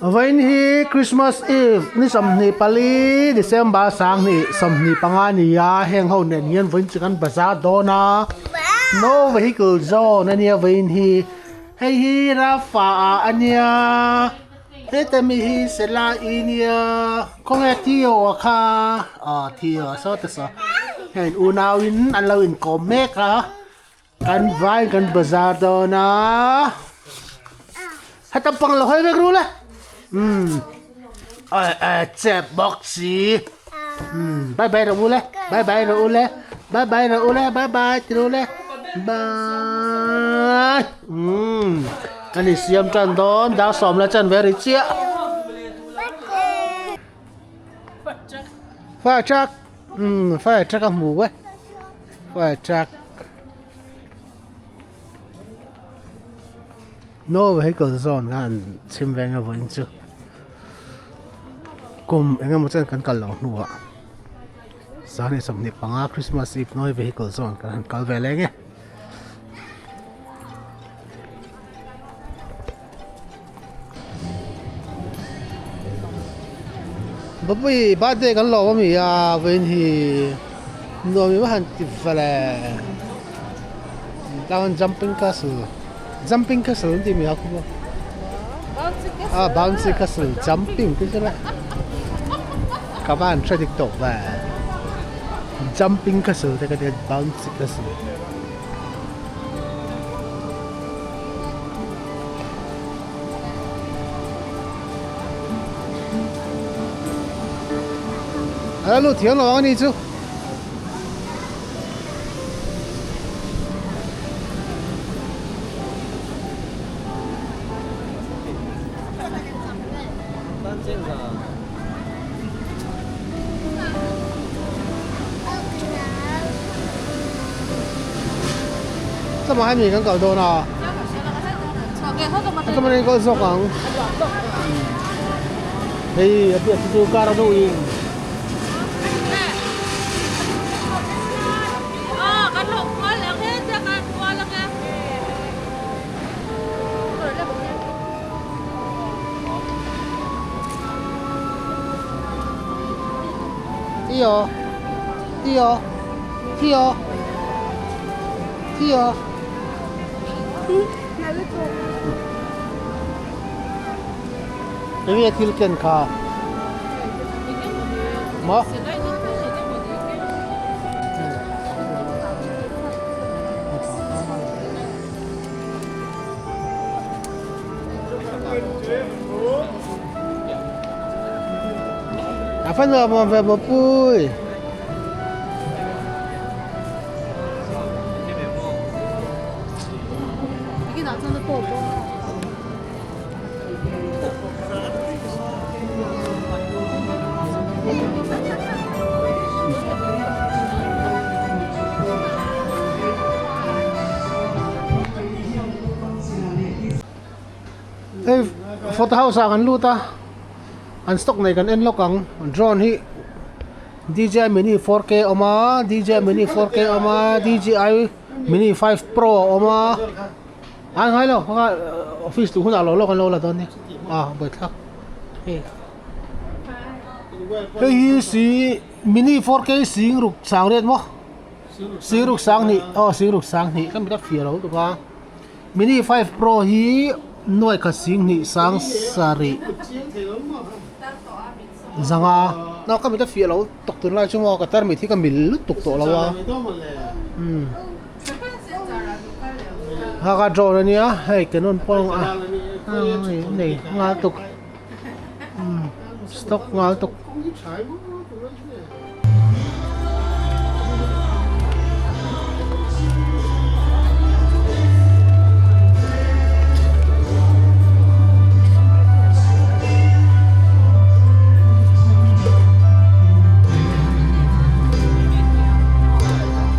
Vawiin hi Christmas Eve ni 24 December 2025 a ni a, heng ho nen hian vawiin chu kan bazar dawn a, no vehicle zone a nia vawiin hi, hei hi Rafa ah a nia, heta mi hi Sela-i nia, khawnge Theo a kha, aw Theo a saw te saw, heng unauin an lo inkawm mek a. Kan vai kan bazar dawn a heta pang lo hawi vek ru le umm ai ai chep bawk si umm bye bye rawh u le bye bye rawh u le bye bye rawh u le bye bye ti rawh u le bye umm kan insiam tan dawn dar sawm la chan ve ri chiah fire truck umm fire truck a hmu e. Fire truck no vehicle zone kha an chhim veng a vawiin chu kum eng emaw chen kan kal loh hnuah 25 Christmas eve no vehicle zone kan han kal ve leng e. Bapui birthday kan lawm ami a vawiin hi nuam i va han ti vele tlang jumping castle jumping castle an tih mi a khup a ah bouncy castle jumping te chu le ka van hre dik tawh ve jumping castle te ka tia bouncy castle. A la lut thiam lo ang a ni chu. Tlama hemi kan kal dawn a tlama kan kal zawk ang hei a piah chu car a duh in. Tio Tio Tio Tio Enge thil ken kha maw A fan nuam awm ve bawpui. Hei photo house ah kan lut a an stock nei kan en lawk ang drone hi D_J_I mini 4K a awm a D_J_I mini 4K a awm a D_J_I mini 5 pro a awm a a ngai lo office luh hunah lo lawk an lo la dawn nia a buaithlak hei hei hi si mini 4K sing ruk sang riat maw. Siruk sang hnih aw siruk sang hnih ka mit a fiah lo tuk a mini 5 pro hi nuai khat sing hnih sang sarih zanga no ka mit a fiah lo tuk tun lai chu maw ka tarmit hi ka mil lutuk tawh lo a umm haka drone ania hei canon pawh a nei nghal tuk umm stock nghal tuk.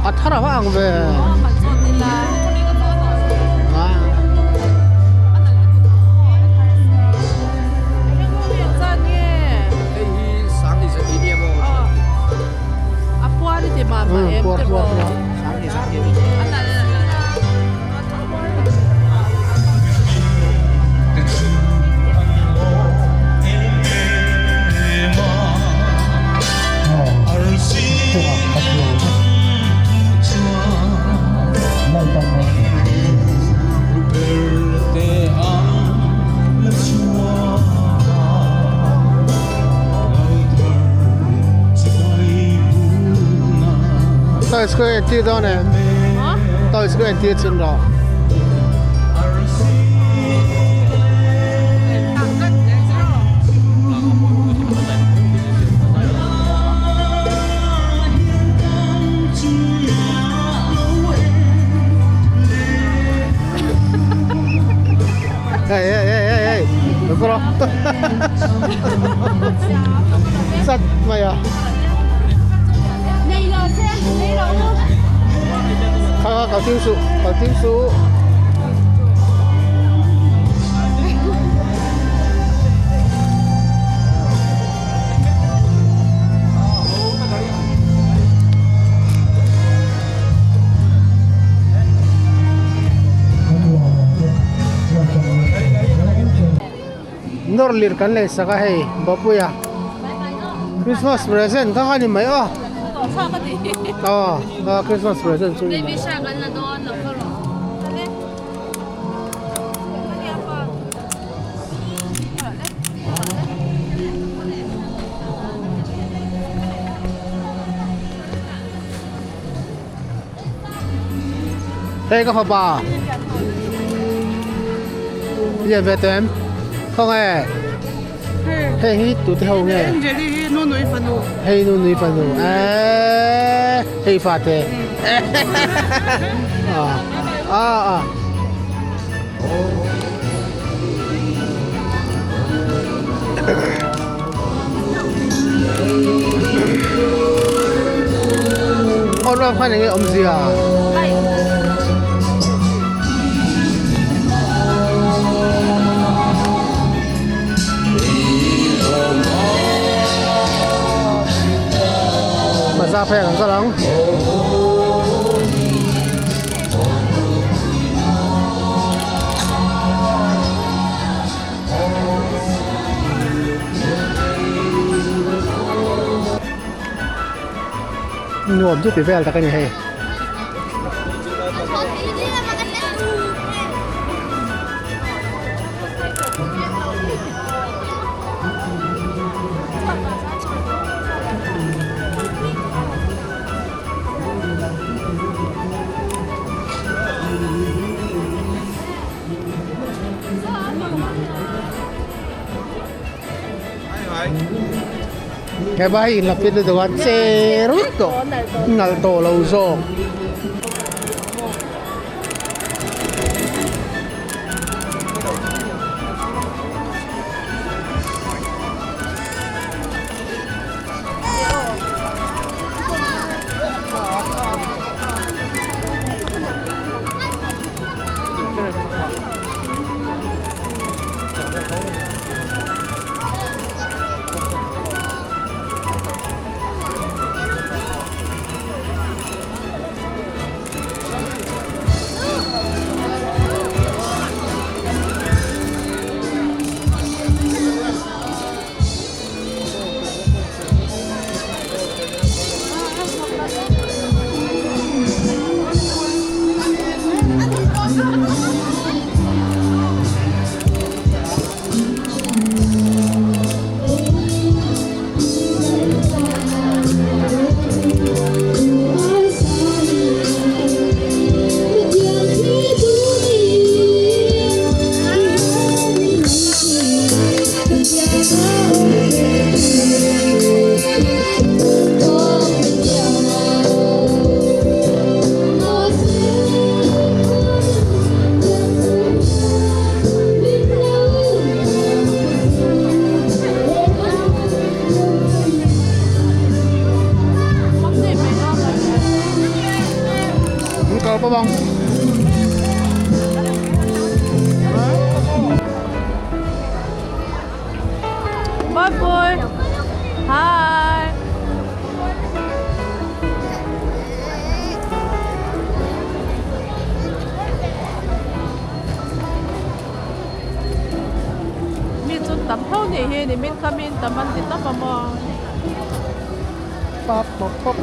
A thar a va ang ve. Toys ka entir dawn em? Toys ka entir chin rawh. Hey hey hey hey hey. Lo rawh. Sat mai a. Kha kha kal tir suh kal tir suh. Nawr lir kan lei sak a hei Bapuia Christmas present kha kha ni mai aw aw Christmas present chu ni mai. Hei ka fapa lian ve tawh em khaw nge hei hi tute ho nge hei nu nui fanu eee hei fate a a Aw ram khan enge awmzia? Bazaar phei ah kan kal ang. Nuam chu ti vel tak a ni hei. He vai in la fit lutuk a che rut tawh nalh tawh lo zawk. Bye boy. Hi. Mi chu tam tho ni hi ni min kha min tam an ti tap a maw. Pop pop pop.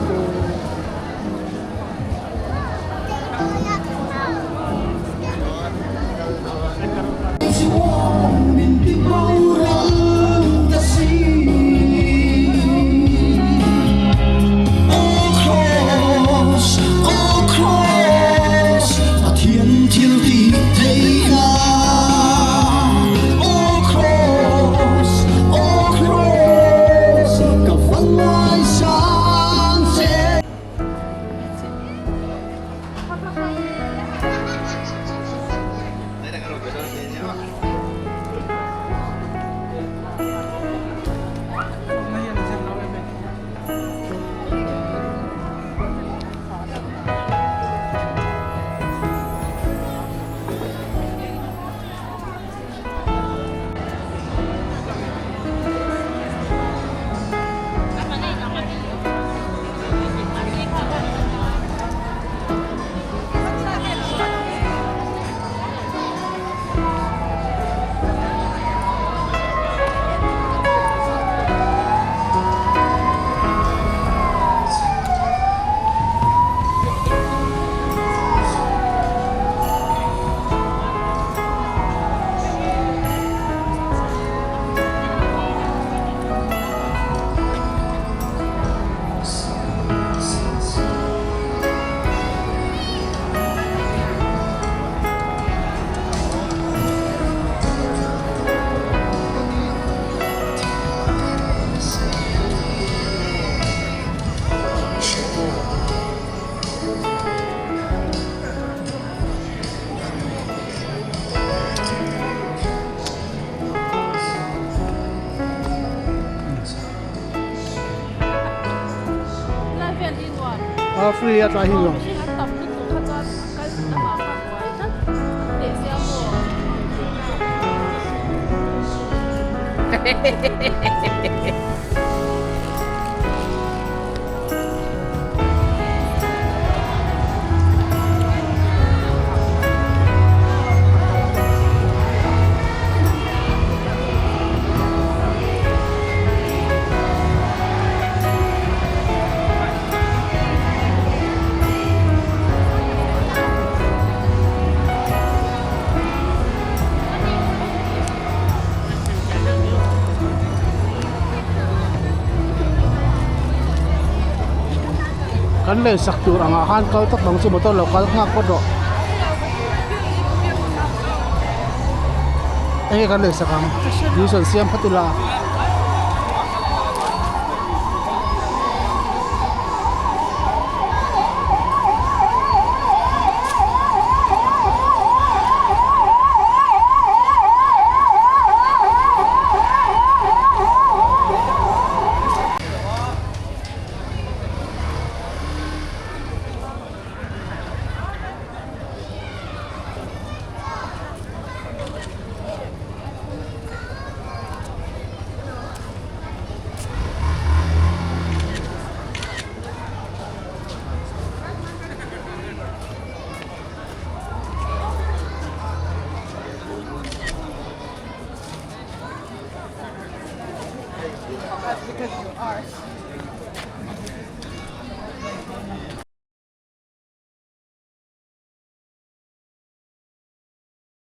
A free a tlai hi nuam. Kan lei sak tur angah khan kal tawp ang chu motor lo kal nghak phawt rawh enge kan lei sak ang tuition siam phawt ila.